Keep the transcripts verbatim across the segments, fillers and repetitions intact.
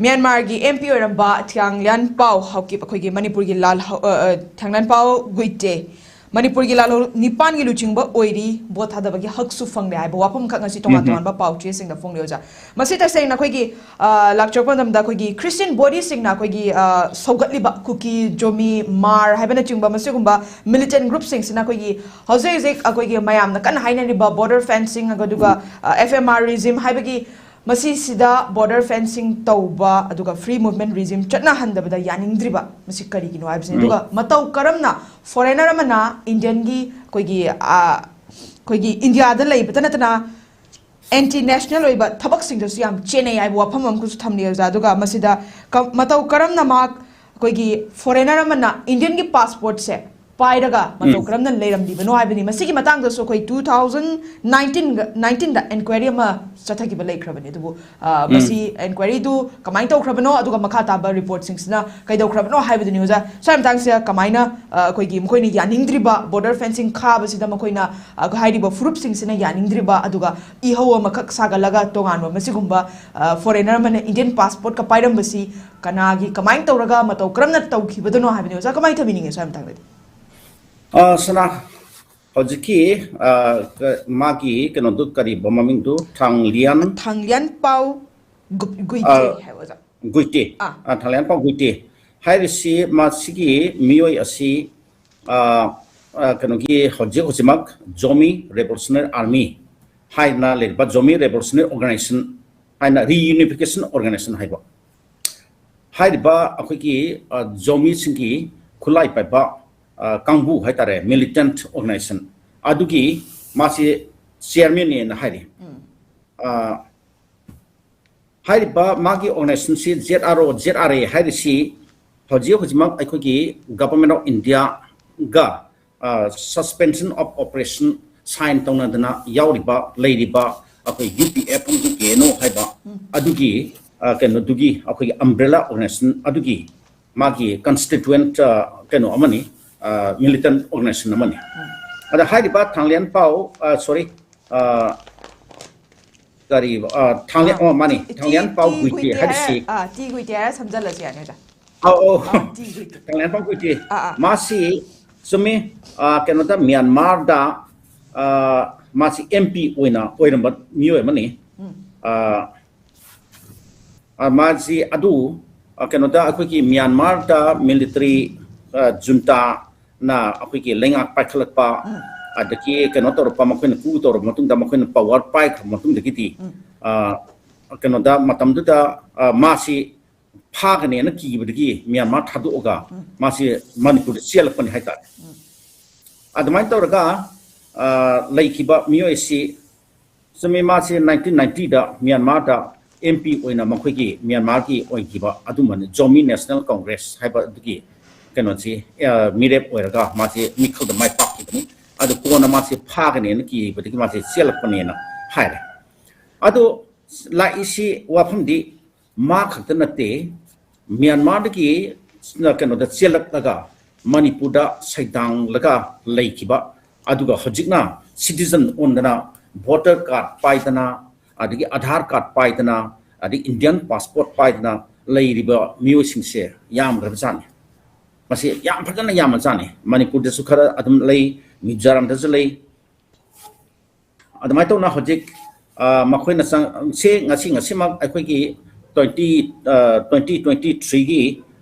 ꯃ꯭ꯌꯥꯟꯃꯥꯔꯒꯤ M P ꯑꯣꯏꯔꯝꯕ ꯊꯤꯌꯥꯡ ꯂꯤꯌꯥꯟ ꯄꯥꯎ ꯍꯧꯀꯤꯞ ꯑꯩꯈꯣꯏꯒꯤ ꯃꯅꯤꯄꯨꯔꯒꯤ ꯂꯥꯜ ꯍꯧ-, ꯑ, ꯑ, ꯊꯤꯌꯥꯡ ꯂꯤꯌꯥꯟ ꯄꯥꯎ ꯒꯨꯏꯇꯦ ꯃꯅꯤꯄꯨꯔꯒꯤ ꯂꯥꯜꯍꯧ ꯅꯤꯄꯥꯟꯒꯤ ꯂꯨꯆꯤꯡꯕ ꯑꯣꯏꯔꯤ, ꯚꯣꯠ ꯊꯥꯗꯕꯒꯤ ꯍꯛꯁꯨ ꯐꯪꯂꯦ ꯍꯥꯏꯕ ꯋꯥꯐꯝꯈꯛ ꯉꯁꯤ ꯇꯣꯉꯥꯟ ꯎꯝ꯫ ꯇꯣꯉꯥꯟꯕ ꯄꯥꯎ ꯆꯦꯁꯤꯡꯗ ꯐꯣꯡꯂꯤ ꯑꯣꯖꯥ꯫ ꯃꯁꯤ ꯇꯁꯦꯡꯅ ꯑꯩꯈꯣꯏꯒꯤ, ꯑ, ꯂꯥꯛꯆꯔꯛꯄ ꯃꯇꯝꯗ ꯑꯩꯈꯣꯏꯒꯤ ꯈ꯭ꯔꯤꯁꯇꯤꯌꯟ ꯕꯣꯗꯤꯁꯤꯡꯅ ꯑꯩꯈꯣꯏꯒꯤ, ꯑ, ꯁꯧꯒꯠꯂꯤꯕ ꯀꯨꯀꯤ, ꯖꯣꯃꯤ, ꯃꯥꯔ ꯍꯥꯏꯕꯅꯆꯤꯡꯕ ꯃꯁꯤꯒꯨꯝꯕ ꯃꯤꯂꯤꯇꯦꯟ ꯒ꯭ꯔꯨꯞꯁꯤꯡꯁꯤꯅ ꯑꯩꯈꯣꯏꯒꯤ ꯍꯧꯖꯤꯛ ꯍꯧꯖꯤꯛ ꯑꯩꯈꯣꯏꯒꯤ ꯃꯌꯥꯝꯅ ꯀꯟꯅ ꯍꯥꯏꯅꯔꯤꯕ ꯕꯣꯔꯗꯔ ꯐꯦꯟꯁꯤꯡ ꯑꯗꯨꯒ, ꯑ, ꯑꯦꯐ ꯑꯦꯝ ꯑꯥꯔ ꯔꯤꯖꯤꯝ ꯍꯥꯏꯕꯒꯤ ꯃꯁꯤꯁꯤꯗ ꯕꯣꯔꯗꯔ ꯐꯦꯟꯁꯤꯡ ꯇꯧꯕ ꯑꯗꯨꯒ ꯐ꯭ꯔꯤ ꯃꯨꯚꯃꯦꯟ ꯔꯤꯖꯤꯝ ꯆꯠꯅꯍꯟꯗꯕꯗ ꯌꯥꯅꯤꯡꯗ꯭ꯔꯤꯕ ꯃꯁꯤ ꯀꯔꯤꯒꯤꯅꯣ ꯍꯥꯏꯕꯁꯤꯅꯤ꯫ ꯎꯝ꯫ ꯑꯗꯨꯒ ꯃꯇꯧ ꯀꯔꯝꯅ ꯐꯣꯔꯦꯅꯔ ꯑꯃꯅ ꯏꯟꯗꯤꯌꯟꯒꯤ ꯑꯩꯈꯣꯏꯒꯤ, ꯑ, ꯑꯩꯈꯣꯏꯒꯤ ꯏꯟꯗꯤꯌꯥꯗ ꯂꯩꯕꯇ ꯅꯠꯇꯅ ꯑꯦꯟꯇꯤ ꯅꯦꯁꯅꯦꯜ ꯑꯣꯏꯕ ꯊꯕꯛꯁꯤꯡꯗꯁꯨ ꯌꯥꯝ ꯆꯦꯟꯅꯩ ꯍꯥꯏꯕ ꯋꯥꯐꯝ ꯑꯃꯈꯛꯁꯨ ꯊꯝꯂꯤ ꯑꯣꯖꯥ꯫ ꯑꯗꯨꯒ ꯃꯁꯤꯗ ꯀ-, ꯃꯇꯧ ꯀꯔꯝꯅ ꯃꯍꯥꯛ ꯑꯩꯈꯣꯏꯒꯤ ꯐꯣꯔꯦꯅꯔ ꯑꯃꯅ ꯏꯟꯗꯤꯌꯟꯒꯤ ꯄꯥꯁꯄꯣꯔꯠꯁꯦ ꯄꯥꯏꯔꯒ ꯃꯇꯧ ꯎꯝ꯫ ꯀꯔꯝꯅ ꯂꯩꯔꯝꯂꯤꯕꯅꯣ ꯍꯥꯏꯕꯅꯤ꯫ ꯃꯁꯤꯒꯤ ꯃꯇꯥꯡꯗꯁꯨ ꯑꯩꯈꯣꯏ two thousand nineteen, nineteenꯗ ꯏꯟꯀ꯭ꯋꯥꯏꯔꯤ ꯑꯃ ꯆꯠꯊꯈꯤꯕ ꯂꯩꯈ꯭ꯔꯕꯅꯤ꯫ ꯑꯗꯨꯕꯨ, ꯑ, ꯎꯝ꯫ ꯃꯁꯤ ꯏꯟꯀ꯭ꯋꯥꯏꯔꯤꯗꯨ ꯀꯃꯥꯏꯅ ꯇꯧꯈ꯭ꯔꯕꯅꯣ, ꯑꯗꯨꯒ ꯃꯈꯥ ꯇꯥꯕ ꯔꯤꯄꯣꯔꯠꯁꯤꯡꯁꯤꯅ ꯀꯩꯗꯧꯈ꯭ꯔꯕꯅꯣ ꯍꯥꯏꯕꯗꯨꯅꯤ ꯑꯣꯖꯥ꯫ ꯁ꯭ꯋꯥꯏ ꯃꯇꯥꯡꯁꯤꯗ ꯀꯃꯥꯏꯅ, ꯑ, ꯑꯩꯈꯣꯏꯒꯤ ꯃꯈꯣꯏꯅ ꯌꯥꯅꯤꯡꯗ꯭ꯔꯤꯕ ꯕꯣꯔꯗꯔ ꯐꯦꯟꯁꯤꯡ ꯈꯥꯕꯁꯤꯗ ꯃꯈꯣꯏꯅ, ꯑ, ꯍꯥꯏꯔꯤꯕ ꯐꯨꯔꯨꯞꯁꯤꯡꯁꯤꯅ ꯌꯥꯅꯤꯡꯗ꯭ꯔꯤꯕ, ꯑꯗꯨꯒ ꯏꯍꯧ ꯑꯃꯈꯛ ꯁꯥꯒꯠꯂꯒ ꯇꯣꯉꯥꯟꯕ ꯃꯁꯤꯒꯨꯝꯕ, ꯑ, ꯐꯣꯔꯦꯅꯔ ꯑꯃꯅ ꯏꯟꯗꯤꯌꯟ ꯄꯥꯁꯄꯣꯔꯠꯀ ꯄꯥꯏꯔꯝꯕꯁꯤ ꯀꯅꯥꯒꯤ, ꯀꯃꯥꯏꯅ ꯇꯧꯔꯒ ꯃꯇꯧ ꯀꯔꯝꯅ ꯇꯧꯈꯤꯕꯗꯅꯣ ꯍꯥꯏꯕꯅꯤ ꯑꯣꯖꯥ꯫ ꯀꯃꯥꯏꯅ ꯊꯝꯕꯤꯅꯤꯡꯉꯤ ꯁ꯭ꯋꯥꯏ ꯃꯇꯥꯡꯗꯗꯤ? ꯑ, ꯁꯅꯥ, ꯍꯧꯖꯤꯛꯀꯤ, ꯑ, ꯀ-, ꯃꯥꯒꯤ ꯀꯩꯅꯣꯗꯨ ꯀꯔꯤꯕ ꯃꯃꯤꯡꯗꯨ? ꯊꯥꯡꯂꯤꯌꯥꯟ? ꯊꯥꯡꯂꯤꯌꯥꯟ ꯄꯥꯎ ꯒꯨꯞ-, ꯒꯨꯏꯇꯦ ꯑ, ꯍꯥꯏꯕ ꯑꯣꯖꯥ꯫ ꯒꯨꯏꯇꯦ꯫ ꯑꯥ꯫ ꯑ, ꯊꯥꯡꯂꯤꯌꯥꯟ ꯄꯥꯎ ꯒꯨꯏꯇꯦ ꯍꯥꯏꯔꯤꯁꯤ, ꯃꯁꯤꯒꯤ ꯃꯤꯑꯣꯏ ꯑꯁꯤ, ꯑ, ꯑ, ꯀꯩꯅꯣꯒꯤ ꯍꯧꯖꯤꯛ ꯍꯧꯖꯤꯛꯃꯛ ꯖꯣꯃꯤ ꯔꯦꯚꯣꯂꯨꯁꯅꯔꯤ ꯑꯥꯔꯃꯤ ꯍꯥꯏꯅ ꯂꯩꯔꯤꯕ ꯖꯣꯃꯤ ꯔꯦꯚꯣꯂꯨꯁꯅꯔꯤ ꯑꯣꯔꯒꯅꯥꯏꯖꯦꯁꯟ ꯍꯥꯏꯅ, ꯔꯤꯌꯨꯅꯤꯐꯤꯀꯦꯁꯟ ꯑꯣꯔꯒꯅꯥꯏꯖꯦꯁꯟ ꯍꯥꯏꯕ, ꯍꯥꯏꯔꯤꯕ ꯑꯩꯈꯣꯏꯒꯤ, ꯑ, ꯖꯣꯃꯤꯁꯤꯡꯒꯤ ꯈꯨꯠꯂꯥꯏ ꯄꯥꯏꯕ, ꯑ, ꯀꯥꯡꯕꯨ ꯍꯥꯏꯇꯥꯔꯦ, ꯃꯤꯂꯤꯇꯦꯟꯠ ꯑꯣꯔꯒꯅꯥꯏꯖꯦꯁꯟ ꯑꯗꯨꯒꯤ ꯃꯥꯁꯤ ꯆꯤꯌꯔꯃꯦꯟꯅꯦꯅ ꯍꯥꯏꯔꯤ꯫ ꯎꯝ꯫ ꯑ, ꯍꯥꯏꯔꯤꯕ ꯃꯥꯒꯤ ꯑꯣꯔꯒꯅꯥꯏꯖꯦꯁꯟꯁꯤ Z R O, Z R A ꯍꯥꯏꯔꯤꯁꯤ ꯍꯧꯖꯤꯛ ꯍꯧꯖꯤꯛꯃꯛ ꯑꯩꯈꯣꯏꯒꯤ Government of India ꯒ, ꯑ, suspension of operation sign ꯇꯧꯅꯗꯅ ꯌꯥꯎꯔꯤꯕ, ꯂꯩꯔꯤꯕ ꯑꯩꯈꯣꯏ ꯌꯨ ꯄꯤ ꯑꯦꯐ ꯑꯃꯁꯨꯡ ꯀꯦ ꯑꯦꯟ ꯑꯣ ꯍꯥꯏꯕ ꯎꯝ꯫ ꯑꯗꯨꯒꯤ, ꯑ, ꯀꯩꯅꯣꯗꯨꯒꯤ, ꯑꯩꯈꯣꯏꯒꯤ umbrella organization ꯑꯗꯨꯒꯤ ꯃꯥꯒꯤ constituent, ꯑ, ꯀꯩꯅꯣ ꯑꯃꯅꯤ, ꯑ, militant organization ꯑꯃꯅꯤ꯫ ꯎꯝ꯫ ꯑꯗ ꯍꯥꯏꯔꯤꯕ ꯊꯥꯡꯂꯤꯌꯥꯟ ꯄꯥꯎ, ꯑ, sorry, ꯑ, ꯀꯔꯤ, ꯑ, ꯊꯥꯡꯂꯦꯟ, ꯑꯥ, ꯑꯣ, ꯃꯥꯅꯤ, ꯇꯤ-, ꯊꯥꯡꯂꯦꯟ ꯇꯤ ꯄꯥꯎ ꯒꯨꯏꯇꯦ ꯒꯨꯏꯇꯦ ꯍꯥꯏꯔꯤꯁꯤ꯫ ꯍꯥꯏꯔ-, ꯑꯥ, ꯇꯤ ꯒꯨꯏꯇꯦ ꯍꯥꯏꯔ ꯁꯝꯖꯜꯂꯁꯨ ꯌꯥꯅꯤ, ꯑꯣꯖꯥ꯫ ꯑꯧ, ꯑꯧ꯫ ꯑꯥ, ꯇꯤ ꯒꯨꯏꯇꯦ꯫ ꯊꯥꯡꯂꯦꯟ ꯄꯥꯎ ꯒꯨꯏꯇꯦ꯫ ꯑꯥ, ꯑꯥ꯫ ꯃꯥꯁꯤ ꯆꯨꯝꯃꯤ, ꯑ, ꯀꯩꯅꯣꯗ, ꯃ꯭ꯌꯥꯟꯃꯥꯔꯗ, ꯑ, ꯃꯥꯁꯤ M P ꯑꯣꯏꯅ ꯑꯣꯏꯔꯝꯕ ꯃꯤꯑꯣꯏ ꯑꯃꯅꯤ꯫ ꯎꯝ꯫ ꯑ, ꯑ, ꯃꯥꯁꯤ ꯑꯗꯨ, ꯑ, ꯀꯩꯅꯣꯗ, ꯑꯩꯈꯣꯏꯒꯤ ꯃ꯭ꯌꯥꯟꯃꯥꯔꯗ military, ꯑ, junta ꯅ ꯑꯩꯈꯣꯏꯒꯤ ꯂꯩꯉꯥꯛ ꯄꯥꯏꯈꯠꯂꯛꯄ, ꯎꯝ꯫ ꯑꯗꯒꯤ ꯀꯩꯅꯣ ꯇꯧꯔꯛꯄ, ꯃꯈꯣꯏꯅ coup ꯇꯧꯔꯕ ꯃꯇꯨꯡꯗ, ꯃꯈꯣꯏꯅ power ꯄꯥꯏꯈ꯭ꯔꯕ ꯃꯇꯨꯡꯗꯒꯤꯗꯤ, ꯎꯝ꯫ ꯑ, ꯀꯩꯅꯣꯗ, ꯃꯇꯝꯗꯨꯗ, ꯑ, ꯃꯥꯁꯤ ꯐꯥꯒꯅꯦꯅ ꯀꯤꯕꯗꯒꯤ ꯃ꯭ꯌꯥꯟꯃꯥꯔ ꯊꯥꯗꯣꯛꯑꯒ ꯎꯝ꯫ ꯃꯥꯁꯤ ꯃꯅꯤꯄꯨꯔꯗ ꯆꯦꯜꯂꯛꯄꯅꯤ ꯍꯥꯏꯇꯥꯔꯦ꯫ ꯎꯝ꯫ ꯑꯗꯨꯃꯥꯏꯅ ꯇꯧꯔꯒ, ꯑ, ꯂꯩꯈꯤꯕ ꯃꯤꯑꯣꯏ ꯑꯁꯤ ꯆꯨꯝꯃꯤ, ꯃꯥꯁꯦ nineteen ninety ꯗ ꯃ꯭ꯌꯥꯟꯃꯥꯔꯗ M P ꯑꯣꯏꯅ ꯃꯈꯣꯏꯒꯤ ꯃ꯭ꯌꯥꯟꯃꯥꯔꯒꯤ ꯑꯣꯏꯈꯤꯕ ꯑꯗꯨꯝꯕꯅꯤ, Zomi National Congress ꯍꯥꯏꯕ ꯑꯗꯨꯒꯤ ꯀꯩꯅꯣꯁꯤ, ꯑ, ꯃꯤꯔꯦꯞ ꯑꯣꯏꯔꯒ ꯃꯥꯁꯦ ꯃꯤꯈꯜꯗ ꯃꯥꯏ ꯄꯥꯛꯈꯤꯕꯅꯤ꯫ ꯑꯗꯨ ꯀꯣꯟꯅ ꯃꯥꯁꯦ ꯐꯥꯒꯅꯦꯅ ꯀꯤꯕꯗꯒꯤ ꯃꯥꯁꯦ ꯆꯦꯜꯂꯛꯄꯅꯦꯅ ꯍꯥꯏꯔꯦ꯫ ꯑꯗꯣ ꯂꯥꯛꯏꯁꯤ ꯋꯥꯐꯝꯗꯤ ꯃꯥ ꯈꯛꯇ ꯅꯠꯇꯦ, ꯃ꯭ꯌꯥꯟꯃꯥꯔꯗꯒꯤ ꯀꯩꯅꯣꯗ ꯆꯦꯜꯂꯛꯂꯒ ꯃꯅꯤꯄꯨꯔꯗ ꯁꯩꯗꯥꯡꯂꯒ ꯂꯩꯈꯤꯕ, ꯑꯗꯨꯒ ꯍꯧꯖꯤꯛꯅ citizen ꯑꯣꯟꯗꯅ, voter card ꯄꯥꯏꯗꯅ, ꯑꯗꯒꯤ Aadhaar card ꯄꯥꯏꯗꯅ, ꯑꯗꯒꯤ Indian passport ꯄꯥꯏꯗꯅ ꯂꯩꯔꯤꯕ ꯃꯤꯑꯣꯏꯁꯤꯡꯁꯦ ꯌꯥꯝꯈ꯭ꯔꯕꯖꯥꯠꯅꯤ꯫ ꯃꯁꯤ ꯌꯥꯝ ꯐꯖꯅ ꯌꯥꯝꯃꯖꯥꯠꯅꯤ꯫ ꯃꯅꯤꯄꯨꯔꯗꯁꯨ ꯈꯔ ꯑꯗꯨꯝ ꯂꯩ, ꯃꯤꯖꯣꯔꯥꯝꯗꯁꯨ ꯂꯩ꯫ ꯑꯗꯨꯃꯥꯏꯅ ꯇꯧꯅ ꯍꯧꯖꯤꯛ, ꯑ, ꯃꯈꯣꯏꯅ ꯆꯪ-, ꯁꯦ ꯉꯁꯤ, ꯉꯁꯤꯃꯛ ꯑꯩꯈꯣꯏꯒꯤ twenty, ꯑ, twenty twenty-three ꯒꯤ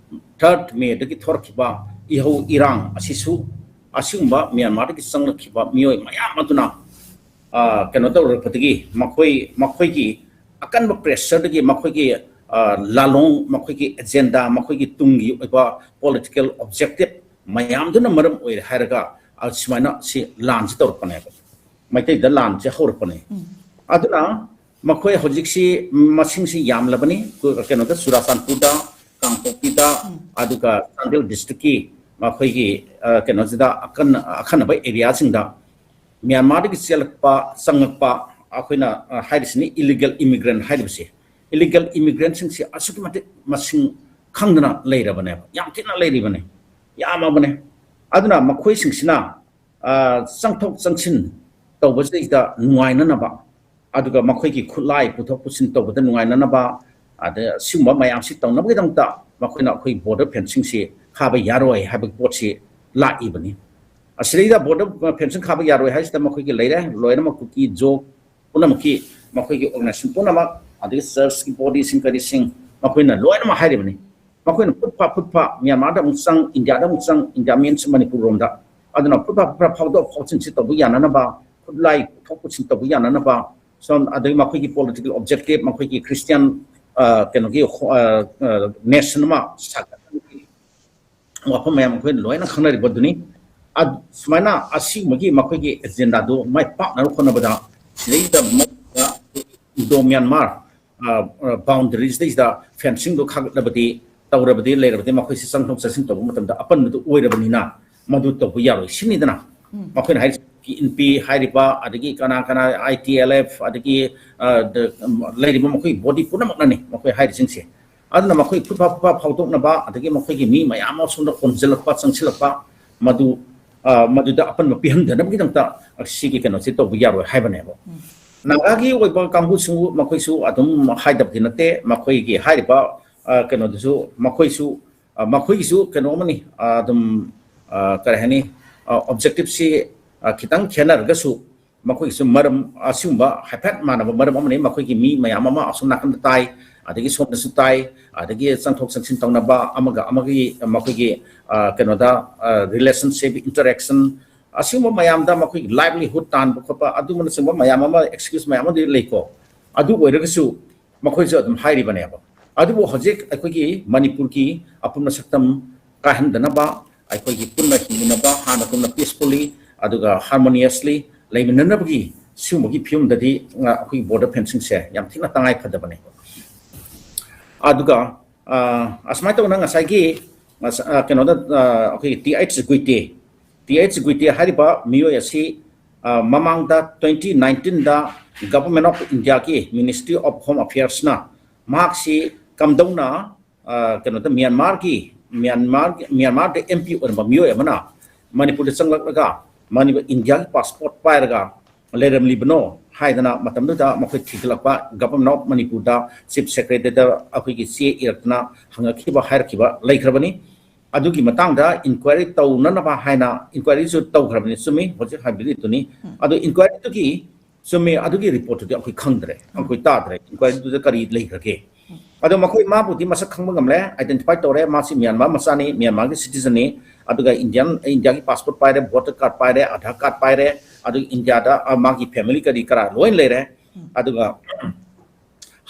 third May ꯗꯒꯤ ꯊꯣꯔꯛꯈꯤꯕ ꯏꯍꯧ ꯏꯔꯥꯡ ꯑꯁꯤꯁꯨ ꯑꯁꯤꯒꯨꯝꯕ ꯃ꯭ꯌꯥꯟꯃꯥꯔꯗꯒꯤ ꯆꯪꯂꯛꯈꯤꯕ ꯃꯤꯑꯣꯏ ꯃꯌꯥꯝ ꯑꯗꯨꯅ, ꯑ, ꯀꯩꯅꯣ ꯇꯧꯔꯛꯄꯗꯒꯤ ꯃꯈꯣꯏ, ꯃꯈꯣꯏꯒꯤ ꯑꯀꯟꯕ pressure ꯗꯒꯤ ꯃꯈꯣꯏꯒꯤ, ꯑ, ꯂꯥꯂꯣꯡ, ꯃꯈꯣꯏꯒꯤ agenda, ꯃꯈꯣꯏꯒꯤ ꯇꯨꯡꯒꯤ ꯑꯣꯏꯕ political objective ꯃꯌꯥꯝꯗꯨꯅ ꯃꯔꯝ ꯑꯣꯏꯔꯦ ꯍꯥꯏꯔꯒ, ꯑ, ꯁꯨꯃꯥꯏꯅ ꯁꯤ ꯂꯥꯟꯁꯤ ꯇꯧꯔꯛꯄꯅꯦꯕ꯫ ꯃꯩꯇꯩꯗ ꯂꯥꯟꯁꯦ ꯍꯧꯔꯛꯄꯅꯦ꯫ ꯎꯝ꯫ ꯑꯗꯨꯅ ꯃꯈꯣꯏ ꯍꯧꯖꯤꯛꯁꯤ ꯃꯁꯤꯡꯁꯤ ꯌꯥꯝꯂꯕꯅꯤ꯫ ꯀꯩꯅꯣꯗ, ꯆꯨꯔꯥꯆꯥꯟꯄꯨꯔꯗ, ꯀꯥꯡꯄꯣꯛꯄꯤꯗ, ꯎꯝ꯫ ꯑꯗꯨꯒ ꯆꯥꯟꯗꯦꯜ district ꯀꯤ ꯃꯈꯣꯏꯒꯤ, ꯑ, ꯀꯩꯅꯣꯁꯤꯗ ꯑꯀꯟ-, ꯑꯈꯟꯅꯕ area ꯁꯤꯡꯗ ꯃ꯭ꯌꯥꯟꯃꯥꯔꯗꯒꯤ ꯆꯦꯜꯂꯛꯄ, ꯆꯪꯂꯛꯄ, ꯑꯩꯈꯣꯏꯅ, ꯑ, ꯍꯥꯏꯔꯤꯁꯤꯅꯤ, illegal immigrant ꯍꯥꯏꯔꯤꯕꯁꯤ꯫ Illegal immigrant ꯁꯤꯡꯁꯤ ꯑꯁꯨꯛꯀꯤ ꯃꯇꯤꯛ ꯃꯁꯤꯡ ꯈꯪꯗꯅ ꯂꯩꯔꯕꯅꯦꯕ, ꯌꯥꯝ ꯊꯤꯅ ꯂꯩꯔꯤꯕꯅꯦ, ꯌꯥꯝꯃꯕꯅꯦ꯫ ꯑꯗꯨꯅ ꯃꯈꯣꯏꯁꯤꯡꯁꯤꯅ, ꯑ, ꯆꯪꯊꯣꯛ ꯆꯪꯁꯤꯟ ꯇꯧꯕꯁꯤꯗꯩꯗ ꯅꯨꯡꯉꯥꯏꯅꯅꯕ, ꯑꯗꯨꯒ ꯃꯈꯣꯏꯒꯤ ꯈꯨꯠꯂꯥꯏ ꯄꯨꯊꯣꯛ ꯄꯨꯁꯤꯟ ꯇꯧꯕꯗ ꯅꯨꯡꯉꯥꯏꯅꯅꯕ, ꯑꯗ ꯁꯤꯒꯨꯝꯕ ꯃꯌꯥꯝꯁꯤ ꯇꯧꯅꯕꯒꯤꯗꯃꯛꯇ ꯃꯈꯣꯏꯅ ꯑꯩꯈꯣꯏ border fencingꯁꯤ ꯈꯥꯕ ꯌꯥꯔꯣꯏ ꯍꯥꯏꯕꯒꯤ ꯄꯣꯠꯁꯤ ꯂꯥꯛꯏꯕꯅꯤ꯫ ꯑꯁꯤꯗꯩꯗ border fencing ꯈꯥꯕ ꯌꯥꯔꯣꯏ ꯍꯥꯏꯁꯤꯗ ꯃꯈꯣꯏꯒꯤ ꯂꯩꯔꯦ, ꯂꯣꯏꯅꯃꯛ ꯀꯨꯀꯤ, ꯖꯣ ꯄꯨꯝꯅꯃꯛꯀꯤ, ꯃꯈꯣꯏꯒꯤ organization ꯄꯨꯝꯅꯃꯛ, ꯑꯗꯒꯤ churchꯀꯤ bodyꯁꯤꯡ ꯀꯔꯤꯁꯤꯡ, ꯃꯈꯣꯏꯅ ꯂꯣꯏꯅꯃꯛ ꯍꯥꯏꯔꯤꯕꯅꯤ꯫ ꯃꯈꯣꯏꯅ ꯐꯨꯠ ꯐꯥ ꯐꯨꯠ ꯐꯥ ꯃ꯭ꯌꯥꯟꯃꯥꯔꯗ ꯑꯃꯨꯛ ꯆꯪ, ꯏꯟꯗꯤꯌꯥꯗ ꯑꯃꯨꯛ ꯆꯪ, ꯏꯟꯗꯤꯌꯥ means ꯃꯅꯤꯄꯨꯔ ꯔꯣꯝꯗ, ꯑꯗꯨꯅ ꯐꯨꯠ ꯐꯥ ꯐꯨꯠ ꯐꯥ ꯐꯥꯎꯗꯣꯛ ꯐꯥꯎꯖꯤꯟꯁꯤ ꯇꯧꯕ ꯌꯥꯅꯅꯕ, ꯈꯨꯠꯂꯥꯏ ꯄꯨꯊꯣꯛ ꯄꯨꯁꯤꯟ ꯇꯧꯕ ꯌꯥꯅꯅꯕ, ꯁꯣꯝ ꯑꯗꯒꯤ ꯃꯈꯣꯏꯒꯤ political objective, ꯃꯈꯣꯏꯒꯤ Christian, ꯑ, ꯀꯩꯅꯣꯒꯤ, ꯑ, ꯑ, nation ꯑꯃ ꯁꯥꯒꯠꯅꯕꯒꯤ ꯋꯥꯐꯝ ꯃꯌꯥꯝ ꯑꯩꯈꯣꯏꯅ ꯂꯣꯏꯅ ꯈꯪꯅꯔꯤꯕꯗꯨꯅꯤ꯫ ꯑ-, ꯁꯨꯃꯥꯏꯅ ꯑꯁꯤꯒꯨꯝꯕꯒꯤ ꯃꯈꯣꯏꯒꯤ agendaꯗꯨ ꯃꯥꯏ ꯄꯥꯛꯅꯕ ꯍꯣꯠꯅꯕꯗ ꯁꯤꯗꯩꯗ ꯏꯟꯗꯣ ꯃ꯭ꯌꯥꯟꯃꯥꯔ, ꯑ, ꯑ, boundaryꯁꯤꯗꯩꯁꯤꯗ fencingꯗꯨ ꯈꯥꯒꯠꯂꯕꯗꯤ, ꯇꯧꯔꯕꯗꯤ, ꯂꯩꯔꯕꯗꯤ ꯃꯈꯣꯏꯁꯤ ꯆꯪꯊꯣꯛ ꯆꯪꯁꯤꯟ ꯇꯧꯕ ꯃꯇꯝꯗ ꯑꯄꯟꯕꯗꯨ ꯑꯣꯏꯔꯕꯅꯤꯅ ꯃꯗꯨ ꯇꯧꯕ ꯌꯥꯔꯣꯏ ꯁꯤꯅꯤꯗꯅ꯫ ꯃꯈꯣꯏꯅ ꯍꯥꯏꯔꯤꯁꯤ ꯏꯟꯄꯤ ꯍꯥꯏꯔꯤꯕ, ꯑꯗꯒꯤ ꯀꯅꯥ ꯀꯅꯥ, ꯑꯥꯏ ꯇꯤ ꯑꯦꯜ ꯑꯦꯐ, ꯑꯗꯒꯤ, ꯑ, ꯗ-, ꯂꯩꯔꯤꯕ ꯃꯈꯣꯏ body ꯄꯨꯝꯅꯃꯛꯅꯅꯤ ꯃꯈꯣꯏ ꯍꯥꯏꯔꯤꯁꯤꯡꯁꯦ꯫ ꯑꯗꯨꯅ ꯃꯈꯣꯏ ꯐꯨꯠ ꯐꯥ ꯐꯨꯠ ꯐꯥ ꯐꯥꯎꯗꯣꯛꯅꯕ, ꯑꯗꯒꯤ ꯃꯈꯣꯏꯒꯤ ꯃꯤ ꯃꯌꯥꯝ ꯑꯃ ꯁꯣꯝꯗ ꯍꯣꯝꯖꯤꯜꯂꯛꯄ, ꯆꯪꯁꯤꯜꯂꯛꯄ, ꯃꯗꯨ, ꯑ, ꯃꯗꯨꯗ ꯑꯄꯟꯕ ꯄꯤꯍꯟꯗꯅꯕꯒꯤꯗꯃꯛꯇ ꯁꯤꯒꯤ ꯀꯩꯅꯣꯁꯤ ꯇꯧꯕ ꯌꯥꯔꯣꯏ ꯍꯥꯏꯕꯅꯦꯕ꯫ ꯅꯥꯒꯥꯒꯤ ꯑꯣꯏꯕ ꯀꯥꯡꯕꯨꯁꯨ ꯃꯈꯣꯏꯁꯨ ꯑꯗꯨꯝ ꯍꯥꯏꯗꯕꯗꯤ ꯅꯠꯇꯦ, ꯃꯈꯣꯏꯒꯤ ꯍꯥꯏꯔꯤꯕ, ꯑ, ꯀꯩꯅꯣꯗꯨꯁꯨ ꯃꯈꯣꯏꯁꯨ, ꯑ, ꯃꯈꯣꯏꯒꯤꯁꯨ ꯀꯩꯅꯣ ꯑꯃꯅꯤ, ꯑ, ꯑꯗꯨꯝ, ꯑ, ꯀꯔꯤ ꯍꯥꯏꯅꯤ, ꯑ, objectiveꯁꯤ, ꯑ, ꯈꯤꯇꯪ ꯈꯦꯠꯅꯔꯒꯁꯨ ꯃꯈꯣꯏꯒꯤꯁꯨ ꯃꯔꯝ ꯑꯁꯤꯒꯨꯝꯕ ꯍꯥꯏꯐꯦꯠ ꯃꯥꯟꯅꯕ ꯃꯔꯝ ꯑꯃꯅꯤ꯫ ꯃꯈꯣꯏꯒꯤ ꯃꯤ ꯃꯌꯥꯝ ꯑꯃ ꯑꯁꯣꯝ ꯅꯥꯀꯟꯗ ꯇꯥꯏ, ꯑꯗꯒꯤ ꯁꯣꯝꯗꯁꯨ ꯇꯥꯏ, ꯑꯗꯒꯤ ꯆꯪꯊꯣꯛ ꯆꯪꯁꯤꯟ ꯇꯧꯅꯕ ꯑꯃꯒ ꯑꯃꯒꯤ ꯃꯈꯣꯏꯒꯤ, ꯑ, ꯀꯩꯅꯣꯗ, ꯑ, relationship, interaction, ꯑꯁꯤꯒꯨꯝꯕ ꯃꯌꯥꯝꯗ ꯃꯈꯣꯏꯒꯤ livelihood ꯇꯥꯟꯕ ꯈꯣꯠꯄ ꯑꯗꯨꯒꯨꯝꯕꯅꯆꯤꯡꯕ ꯃꯌꯥꯝ ꯑꯃ, excuse ꯃꯌꯥꯝ ꯑꯃꯗꯤ ꯂꯩꯀꯣ꯫ ꯑꯗꯨ ꯑꯣꯏꯔꯒꯁꯨ ꯃꯈꯣꯏꯁꯨ ꯑꯗꯨꯝ ꯍꯥꯏꯔꯤꯕꯅꯦꯕ꯫ ꯑꯗꯨꯕꯨ ꯍꯧꯖꯤꯛ ꯑꯩꯈꯣꯏꯒꯤ ꯃꯅꯤꯄꯨꯔꯒꯤ ꯑꯄꯨꯟꯕ ꯁꯛꯇꯝ ꯀꯥꯏꯍꯟꯗꯅꯕ, ꯑꯩꯈꯣꯏꯒꯤ ꯄꯨꯟꯅ ꯍꯤꯡꯃꯤꯟꯅꯕ, ꯍꯥꯟꯅꯒꯨꯝꯅ peacefully ꯑꯗꯨꯒ harmoniously ꯂꯩꯃꯤꯟꯅꯅꯕꯒꯤ ꯁꯤꯒꯨꯝꯕꯒꯤ ꯐꯤꯕꯝꯗꯗꯤ, ꯑ, ꯑꯩꯈꯣꯏꯒꯤ border fencingꯁꯦ ꯌꯥꯝ ꯊꯤꯅ ꯇꯉꯥꯏ ꯐꯗꯕꯅꯦ꯫ ꯑꯗꯨꯒ, ꯑ, ꯑꯁꯨꯃꯥꯏꯅ ꯇꯧꯗꯅ ꯉꯁꯥꯏꯒꯤ, ꯉꯁ-, ꯑ, ꯀꯩꯅꯣꯗ, ꯑ, ꯑꯩꯈꯣꯏꯒꯤ ꯇꯤ ꯑꯩꯆ ꯒꯨꯏꯇꯦ, ꯇꯤ ꯑꯩꯆ ꯒꯨꯏꯇꯦ ꯍꯥꯏꯔꯤꯕ ꯃꯤꯑꯣꯏ ꯑꯁꯤ, ꯑ, ꯃꯃꯥꯡꯗ twenty nineteenꯗ Government of Indiaꯒꯤ Ministry of Home Affairsꯅ ꯃꯍꯥꯛꯁꯤ ꯀꯝꯗꯧꯅ, ꯑ, ꯀꯩꯅꯣꯗ ꯃ꯭ꯌꯥꯟꯃꯥꯔꯒꯤ, ꯃ꯭ꯌꯥꯟꯃꯥꯔꯒꯤ, ꯃ꯭ꯌꯥꯟꯃꯥꯔꯗ ꯑꯦꯝ ꯄꯤ ꯑꯣꯏꯔꯝꯕ ꯃꯤꯑꯣꯏ ꯑꯃꯅ ꯃꯅꯤꯄꯨꯔꯗ ꯆꯪꯂꯛꯂꯒ ꯃꯅꯤꯄꯨꯔ, ꯏꯟꯗꯤꯌꯥꯒꯤ passport ꯄꯥꯏꯔꯒ ꯂꯩꯔꯝꯂꯤꯕꯅꯣ ꯍꯥꯏꯗꯅ ꯃꯇꯝꯗꯨꯗ ꯃꯈꯣꯏ ꯊꯤꯒꯠꯂꯛꯄ, Government of ꯃꯅꯤꯄꯨꯔꯗ Chief Secretaryꯗ ꯑꯩꯈꯣꯏꯒꯤ ꯆꯦ ꯏꯔꯛꯇꯅ ꯍꯪꯉꯛꯈꯤꯕ, ꯍꯥꯏꯔꯛꯈꯤꯕ ꯂꯩꯈ꯭ꯔꯕꯅꯤ꯫ ꯑꯗꯨꯒꯤ ꯃꯇꯥꯡꯗ inquiry ꯇꯧꯅꯅꯕ ꯍꯥꯏꯅ inquiryꯁꯨ ꯇꯧꯈ꯭ꯔꯕꯅꯤ, ꯆꯨꯝꯃꯤ, ꯍꯧꯖꯤꯛ ꯍꯥꯏꯕꯤꯔꯤꯗꯨꯅꯤ꯫ ꯑꯗꯨ inquiryꯗꯨꯒꯤ, ꯆꯨꯝꯃꯤ, ꯑꯗꯨꯒꯤ reportꯇꯨꯗꯤ ꯑꯩꯈꯣꯏ ꯈꯪꯗ꯭ꯔꯦ, ꯑꯩꯈꯣꯏ ꯇꯥꯗ꯭ꯔꯦ, inquiryꯗꯨꯗ ꯀꯔꯤ ꯂꯩꯈ꯭ꯔꯒꯦ꯫ ꯑꯗꯣ ꯃꯈꯣꯏ, ꯃꯥꯕꯨꯗꯤ ꯃꯁꯛ ꯈꯪꯕ ꯉꯝꯂꯦ, identify ꯇꯧꯔꯦ, ꯃꯥꯁꯤ ꯃ꯭ꯌꯥꯟꯃꯥꯔ ꯃꯆꯥꯅꯤ, ꯃ꯭ꯌꯥꯟꯃꯥꯔꯒꯤ citizenꯅꯤ, ꯑꯗꯨꯒ Indian, Indiaꯒꯤ passport ꯄꯥꯏꯔꯦ, voter card ꯄꯥꯏꯔꯦ, Aadhaar card ꯄꯥꯏꯔꯦ, ꯑꯗꯨꯒ Indiaꯗ, ꯑ, ꯃꯥꯒꯤ family ꯀꯔꯤ ꯀꯔꯥ ꯂꯣꯏ ꯂꯩꯔꯦ꯫ ꯑꯗꯨꯒ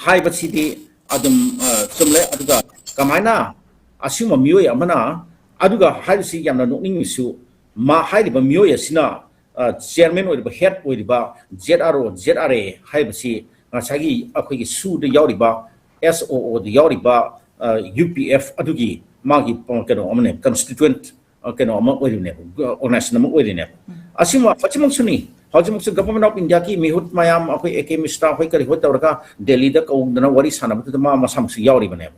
ꯍꯥꯏꯕꯁꯤꯗꯤ ꯑꯗꯨꯝ, ꯑ, ꯆꯨꯝꯂꯦ꯫ ꯑꯗꯨꯒ ꯀꯃꯥꯏꯅ ꯑꯁꯤꯒꯨꯝꯕ ꯃꯤꯑꯣꯏ ꯑꯃꯅ, ꯑꯗꯨꯒ ꯍꯥꯏꯔꯤꯁꯤ ꯌꯥꯝꯅ ꯅꯣꯛꯅꯤꯡꯉꯤꯁꯨ, ꯃꯥ ꯍꯥꯏꯔꯤꯕ ꯃꯤꯑꯣꯏ ꯑꯁꯤꯅ, ꯑ, chairman ꯑꯣꯏꯔꯤꯕ, head ꯑꯣꯏꯔꯤꯕ Z R O, Z R A ꯍꯥꯏꯕꯁꯤ ꯉꯁꯥꯏꯒꯤ ꯑꯩꯈꯣꯏꯒꯤ ꯁꯨꯗ ꯌꯥꯎꯔꯤꯕꯕ, S O Oꯗ ꯌꯥꯎꯔꯤꯕ, ꯑ, U P F ꯑꯗꯨꯒꯤ ꯃꯥꯒꯤ, ꯑ, ꯀꯩꯅꯣ ꯑꯃꯅꯦ, constituent, ꯑ, ꯀꯩꯅꯣ ꯑꯃ ꯑꯣꯏꯔꯤꯅꯦꯕ, organization ꯑꯃ ꯑꯣꯏꯔꯤꯅꯦꯕ꯫ ꯑꯁꯤꯃ ꯍꯧꯖꯤꯛꯃꯛꯁꯨꯅꯤ, ꯍꯧꯖꯤꯛꯃꯛꯁꯨ Government of Indiaꯒꯤ ꯃꯤꯍꯨꯠ ꯃꯌꯥꯝ, ꯑꯩꯈꯣꯏ A K Mishra ꯍꯣꯏ ꯀꯔꯤ ꯍꯣꯏ ꯇꯧꯔꯒ ꯗꯦꯜꯂꯤꯗ ꯀꯧꯗꯅ ꯋꯥꯔꯤ ꯁꯥꯟꯅꯕꯗꯨꯗ ꯃꯥ ꯃꯁꯥꯃꯛꯁꯨ ꯌꯥꯎꯔꯤꯕꯅꯦꯕ꯫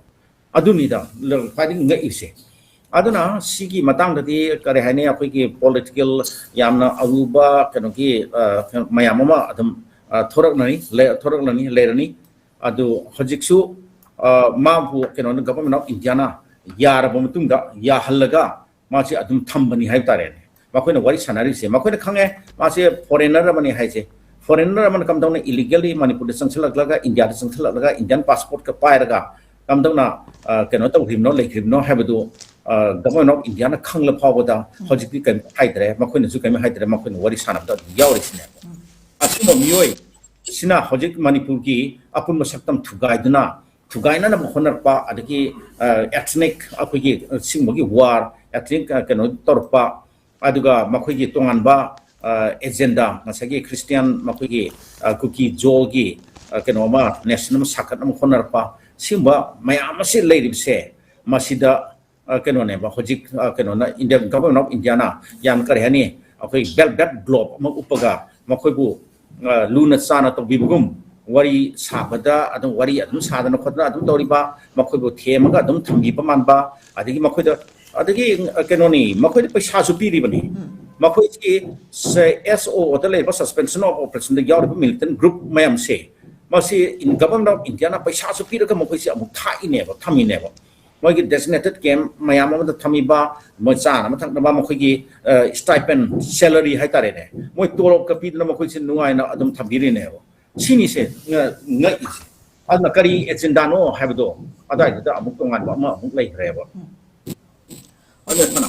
ꯑꯗꯨꯅꯤꯗ ꯈ꯭ꯋꯥꯏꯗꯒꯤ ꯉꯛꯏꯁꯦ꯫ ꯑꯗꯨꯅ ꯁꯤꯒꯤ ꯃꯇꯥꯡꯗꯗꯤ ꯀꯔꯤ ꯍꯥꯏꯅꯤ, ꯑꯩꯈꯣꯏꯒꯤ political ꯌꯥꯝꯅ ꯑꯔꯨꯕ ꯀꯩꯅꯣꯒꯤ, ꯑ, ꯀꯩꯅꯣ ꯃꯌꯥꯝ ꯑꯃ ꯑꯗꯨꯝ, ꯑ, ꯊꯣꯔꯛꯅꯅꯤ, ꯂꯩ-, ꯊꯣꯔꯛꯂꯅꯤ, ꯂꯩꯔꯅꯤ꯫ ꯑꯗꯨ ꯍꯧꯖꯤꯛꯁꯨ, ꯑ, ꯃꯥꯕꯨ ꯀꯩꯅꯣꯅ, Government of Indiaꯅ ꯌꯥꯔꯕ ꯃꯇꯨꯡꯗ, ꯌꯥꯍꯜꯂꯒ ꯃꯥꯁꯤ ꯑꯗꯨꯝ ꯊꯝꯕꯅꯤ ꯍꯥꯏꯕ ꯇꯥꯔꯦꯅꯦ꯫ ꯃꯈꯣꯏꯅ ꯋꯥꯔꯤ ꯁꯥꯟꯅꯔꯤꯁꯦ, ꯃꯈꯣꯏꯅ ꯈꯪꯉꯦ ꯃꯥꯁꯦ foreigner ꯑꯃꯅꯤ ꯍꯥꯏꯁꯦ꯫ Foreigner ꯑꯃꯅ ꯀꯝꯗꯧꯅ illegally ꯃꯅꯤꯄꯨꯔꯗ ꯆꯪꯁꯤꯜꯂꯛꯂꯒ, Indiaꯗ ꯆꯪꯁꯤꯜꯂꯛꯂꯒ, Indian passportꯀ ꯄꯥꯏꯔꯒ ꯀꯝꯗꯧꯅ, ꯑ, ꯀꯩꯅꯣ ꯇꯧꯈ꯭ꯔꯤꯕꯅꯣ, ꯂꯩꯈ꯭ꯔꯤꯕꯅꯣ ꯍꯥꯏꯕꯗꯨ, ꯑ, Government of Indiaꯅ ꯈꯪꯂ ꯐꯥꯎꯕꯗ ꯍꯧꯖꯤꯛꯇꯤ ꯀꯔꯤꯝꯇ ꯍꯥꯏꯗ꯭ꯔꯦ, ꯃꯈꯣꯏꯅꯁꯨ ꯀꯔꯤꯝꯇ ꯍꯥꯏꯗ꯭ꯔꯦ, ꯃꯈꯣꯏꯅ ꯋꯥꯔꯤ ꯁꯥꯟꯅꯕꯗ ꯑꯗꯨꯝ ꯌꯥꯎꯔꯤꯁꯤꯅꯦ꯫ ꯑꯁꯤꯒꯨꯝꯕ ꯃꯤꯑꯣꯏ ꯁꯤꯅ ꯍꯧꯖꯤꯛ ꯃꯅꯤꯄꯨꯔꯒꯤ ꯑꯄꯨꯟꯕ ꯁꯛꯇꯝ ꯊꯨꯒꯥꯏꯗꯨꯅ, ꯊꯨꯒꯥꯏꯅꯅꯕ ꯍꯣꯠꯅꯔꯛꯄ, ꯑꯗꯒꯤ, ꯑ, ethnic ꯑꯩꯈꯣꯏꯒꯤ, ꯑ, ꯁꯤꯒꯨꯝꯕꯒꯤ war, ethnic, ꯑ, ꯀꯩꯅꯣ ꯇꯧꯔꯛꯄ, ꯑꯗꯨꯒ ꯃꯈꯣꯏꯒꯤ ꯇꯣꯉꯥꯟꯕ, ꯑ, agenda, ꯉꯁꯥꯏꯒꯤ Christian ꯃꯈꯣꯏꯒꯤ, ꯑ, ꯀꯨꯀꯤ ꯖꯣꯒꯤ, ꯑ, ꯀꯩꯅꯣ ꯑꯃ, nation ꯑꯃ ꯁꯥꯒꯠꯅꯕ ꯍꯣꯠꯅꯔꯛꯄ, ꯁꯤꯒꯨꯝꯕ ꯃꯌꯥꯝ ꯑꯁꯤ ꯂꯩꯔꯤꯕꯁꯦ, ꯃꯁꯤꯗ, ꯑ, ꯀꯩꯅꯣꯅꯦꯕ, ꯍꯧꯖꯤꯛ, ꯑ, ꯀꯩꯅꯣꯅ, Indian, Government of Indiaꯅ ꯌꯥꯝ, ꯀꯔꯤ ꯍꯥꯏꯅꯤ, ꯑꯩꯈꯣꯏ velvet glove ꯑꯃ ꯎꯞꯄꯒ ꯃꯈꯣꯏꯕꯨ, ꯑ, ꯂꯨꯅ ꯆꯥꯅ ꯇꯧꯕꯤꯕꯒꯨꯝ, ꯋꯥꯔꯤ ꯁꯥꯕꯗ ꯑꯗꯨꯝ, ꯋꯥꯔꯤ ꯑꯗꯨꯝ ꯁꯥꯗꯅ ꯈꯣꯠꯇꯅ ꯑꯗꯨꯝ ꯇꯧꯔꯤꯕ, ꯃꯈꯣꯏꯕꯨ ꯊꯦꯝꯃꯒ ꯑꯗꯨꯝ ꯊꯝꯕꯤꯕ ꯃꯥꯟꯕ, ꯑꯗꯒꯤ ꯃꯈꯣꯏꯗ, ꯑꯗꯒꯤ, ꯑ, ꯀꯩꯅꯣꯅꯤ, ꯃꯈꯣꯏꯗ ꯄꯩꯁꯥꯁꯨ ꯄꯤꯔꯤꯕꯅꯤ꯫ ꯃꯈꯣꯏꯁꯤ ꯑꯦꯁ ꯑꯣ ꯑꯣꯗ ꯂꯩꯔꯤꯕ suspension of operationꯗ ꯌꯥꯎꯔꯤꯕ militant group ꯃꯌꯥꯝꯁꯦ, ꯃꯁꯤ ꯏꯟ-, Government of Indiaꯅ ꯄꯩꯁꯥꯁꯨ ꯄꯤꯔꯒ ꯃꯈꯣꯏꯁꯦ ꯑꯃꯨꯛ ꯊꯥꯛꯏꯅꯦꯕ, ꯊꯝꯃꯤꯅꯦꯕ꯫ ꯃꯣꯏꯒꯤ designated camp ꯃꯌꯥꯝ ꯑꯃꯗ ꯊꯝꯃꯤꯕ, ꯃꯣꯏ ꯆꯥꯅꯕ ꯊꯛꯅꯕ, ꯃꯈꯣꯏꯒꯤ stipend, salary ꯍꯥꯏꯇꯥꯔꯦꯅꯦ, ꯃꯣꯏ ꯇꯣꯂꯣꯞꯀ ꯄꯤꯗꯅ ꯃꯈꯣꯏꯁꯦ ꯅꯨꯡꯉꯥꯏꯅ ꯑꯗꯨꯝ ꯊꯝꯕꯤꯔꯤꯅꯦꯕ꯫ ꯁꯤꯅꯤꯁꯦ ꯉ-, ꯉꯛꯏꯁꯦ꯫ ꯑꯗꯨꯅ ꯀꯔꯤ agendaꯅꯣ ꯍꯥꯏꯕꯗꯣ ꯑꯗꯨꯋꯥꯏꯗꯨꯗ ꯑꯃꯨꯛ ꯇꯣꯉꯥꯟꯕ ꯑꯃ ꯑꯃꯨꯛ ꯂꯩꯈ꯭ꯔꯦꯕ꯫ ꯑꯗꯨ ꯐꯅ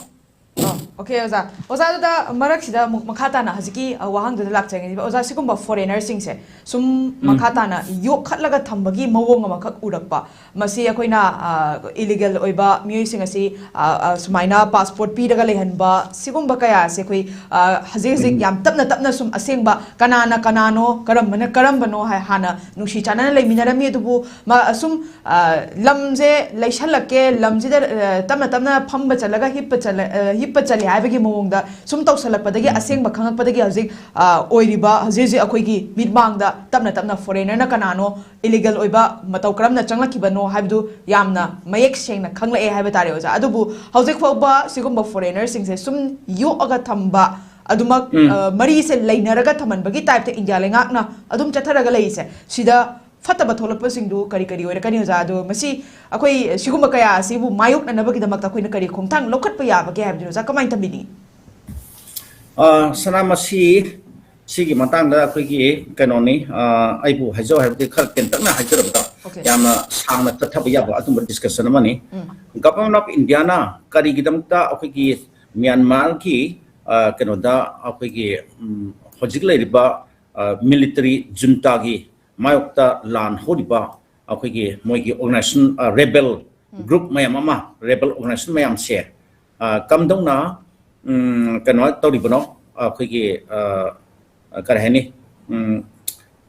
ꯑꯣ, okay, ꯑꯣꯖꯥ꯫ ꯑꯣꯖꯥ, ꯑꯗꯨꯗ ꯃꯔꯛꯁꯤꯗ ꯑꯃꯨꯛ ꯃꯈꯥ ꯇꯥꯅ ꯍꯧꯖꯤꯛꯀꯤ, ꯑ, ꯋꯥꯍꯪꯗꯨꯗ ꯂꯥꯛꯆꯒꯦ꯫ ꯑꯣꯖꯥ, ꯁꯤꯒꯨꯝꯕ foreignerꯁꯤꯡꯁꯦ ꯁꯨꯝ ꯎꯝ꯫ ꯃꯈꯥ ꯇꯥꯅ ꯌꯣꯛꯈꯠꯂꯒ ꯊꯝꯕꯒꯤ ꯃꯑꯣꯡ ꯑꯃꯈꯛ ꯎꯔꯛꯄ, ꯃꯁꯤ ꯑꯩꯈꯣꯏꯅ, ꯑ, illegal ꯑꯣꯏꯕ ꯃꯤꯑꯣꯏꯁꯤꯡ ꯑꯁꯤ, ꯑ, ꯑ, ꯁꯨꯃꯥꯏꯅ passport ꯄꯤꯔꯒ ꯂꯩꯍꯟꯕ, ꯁꯤꯒꯨꯝꯕ ꯀꯌꯥ ꯑꯁꯦ ꯑꯩꯈꯣꯏ, ꯑ, ꯍꯧꯖꯤꯛ ꯍꯧꯖꯤꯛ ꯎꯝ꯫ ꯌꯥꯝ ꯇꯞꯅ ꯇꯞꯅ ꯁꯨꯝ ꯑꯁꯦꯡꯕ ꯀꯅꯥꯅ ꯀꯅꯥꯅꯣ, ꯀꯔꯝꯕꯅ ꯀꯔꯝꯕꯅꯣ ꯍꯥꯏ ꯍꯥꯟꯅ ꯅꯨꯡꯁꯤ ꯆꯥꯟꯅꯅ ꯂꯩꯃꯤꯟꯅꯔꯝꯃꯤ, ꯑꯗꯨꯕꯨ ꯃ-, ꯑꯁꯨꯝ, ꯑ, ꯂꯝꯁꯦ ꯂꯩꯁꯜꯂꯛꯀꯦ, ꯂꯝꯁꯤꯗ, ꯑ, ꯇꯞꯅ ꯇꯞꯅ ꯐꯝꯕ ꯆꯠꯂꯒ ꯍꯤꯞꯄ ꯆꯠꯂ-, ꯑ, ꯍꯤꯞꯄ ꯆꯠꯂꯦ ꯍꯥꯏꯕꯒꯤ ꯃꯑꯣꯡꯗ ꯁꯨꯝ ꯇꯧꯁꯜꯂꯛꯄꯗꯒꯤ, ꯎꯝ꯫ ꯑꯁꯦꯡꯕ ꯈꯪꯉꯛꯄꯗꯒꯤ ꯍꯧꯖꯤꯛ, ꯑ, ꯑꯣꯏꯔꯤꯕ ꯍꯧꯖꯤꯛ ꯍꯧꯖꯤꯛ ꯑꯩꯈꯣꯏꯒꯤ ꯃꯤꯠꯃꯥꯡꯗ ꯇꯞꯅ ꯇꯞꯅ foreignerꯅ ꯀꯅꯥꯅꯣ, illegal ꯑꯣꯏꯕ ꯃꯇꯧ ꯀꯔꯝꯅ ꯆꯪꯂꯛꯈꯤꯕꯅꯣ ꯍꯥꯏꯕꯗꯨ ꯌꯥꯝꯅ ꯃꯌꯦꯛ ꯁꯦꯡꯅ ꯈꯪꯂꯛꯑꯦ ꯍꯥꯏꯕ ꯇꯥꯔꯦ, ꯑꯣꯖꯥ꯫ ꯑꯗꯨꯕꯨ ꯍꯧꯖꯤꯛ ꯐꯥꯎꯕ ꯁꯤꯒꯨꯝꯕ foreignerꯁꯤꯡꯁꯦ ꯁꯨꯝ ꯌꯣꯛꯑꯒ ꯊꯝꯕ, ꯑꯗꯨꯃꯛ, ꯎꯝ꯫ ꯑ, ꯃꯔꯤꯁꯦ ꯂꯩꯅꯔꯒ ꯊꯝꯍꯟꯕꯒꯤ typeꯇ ꯏꯟꯗꯤꯌꯥ ꯂꯩꯉꯥꯛꯅ ꯑꯗꯨꯝ ꯆꯠꯊꯔꯒ ꯂꯩꯔꯤꯁꯦ, ꯁꯤꯗ ꯐꯠꯇꯕ ꯊꯣꯛꯂꯛꯄꯁꯤꯡꯗꯨ ꯀꯔꯤ ꯀꯔꯤ ꯑꯣꯏꯔꯛꯀꯅꯤ, ꯑꯣꯖꯥ? ꯑꯗꯣ ꯃꯁꯤ ꯑꯩꯈꯣꯏ ꯁꯤꯒꯨꯝꯕ ꯀꯌꯥ ꯑꯁꯤꯕꯨ ꯃꯥꯌꯣꯛꯅꯅꯕꯒꯤꯗꯃꯛꯇ ꯑꯩꯈꯣꯏꯅ ꯀꯔꯤ ꯈꯣꯡꯊꯥꯡ ꯂꯧꯈꯠꯄ ꯌꯥꯕꯒꯦ ꯍꯥꯏꯕꯗꯨ, ꯑꯣꯖꯥ, ꯀꯃꯥꯏꯅ ꯊꯝꯕꯤꯅꯤꯡꯉꯤ? ꯑ, ꯁꯅꯥ, ꯃꯁꯤ, ꯁꯤꯒꯤ ꯃꯇꯥꯡꯗ ꯑꯩꯈꯣꯏꯒꯤ ꯀꯩꯅꯣꯅꯤ, ꯑ, ꯑꯩꯕꯨ ꯍꯥꯏꯖꯧ ꯍꯥꯏꯕꯗꯤ ꯈꯔ ꯇꯦꯟꯇꯛꯅ ꯍꯥꯏꯖꯔꯕꯗ, Okay. ꯌꯥꯝꯅ ꯁꯥꯡꯅ ꯆꯠꯊꯕ ꯌꯥꯕ ꯑꯗꯨꯝꯕ discussion ꯑꯃꯅꯤ꯫ ꯎꯝ꯫ Government of Indiaꯅ ꯀꯔꯤꯒꯤꯗꯃꯛꯇ ꯑꯩꯈꯣꯏꯒꯤ ꯃ꯭ꯌꯥꯟꯃꯥꯔꯒꯤ, ꯑ, ꯀꯩꯅꯣꯗ ꯑꯩꯈꯣꯏꯒꯤ, ꯎꯝ, ꯍꯧꯖꯤꯛ ꯂꯩꯔꯤꯕ, ꯑ, military juntaꯒꯤ ꯃꯥꯌꯣꯛꯇ ꯂꯥꯟ ꯍꯧꯔꯤꯕ ꯑꯩꯈꯣꯏꯒꯤ ꯃꯣꯏꯒꯤ organization, ꯑ, rebel ꯎꯝ꯫ group ꯃꯌꯥꯝ ꯑꯃ, rebel organization ꯃꯌꯥꯝꯁꯦ, ꯑ, ꯀꯝꯗꯧꯅ, ꯎꯝ, ꯀꯩꯅꯣ ꯇꯧꯔꯤꯕꯅꯣ, ꯑꯩꯈꯣꯏꯒꯤ, ꯑ, ꯀꯔꯤ ꯍꯥꯏꯅꯤ, ꯎꯝ,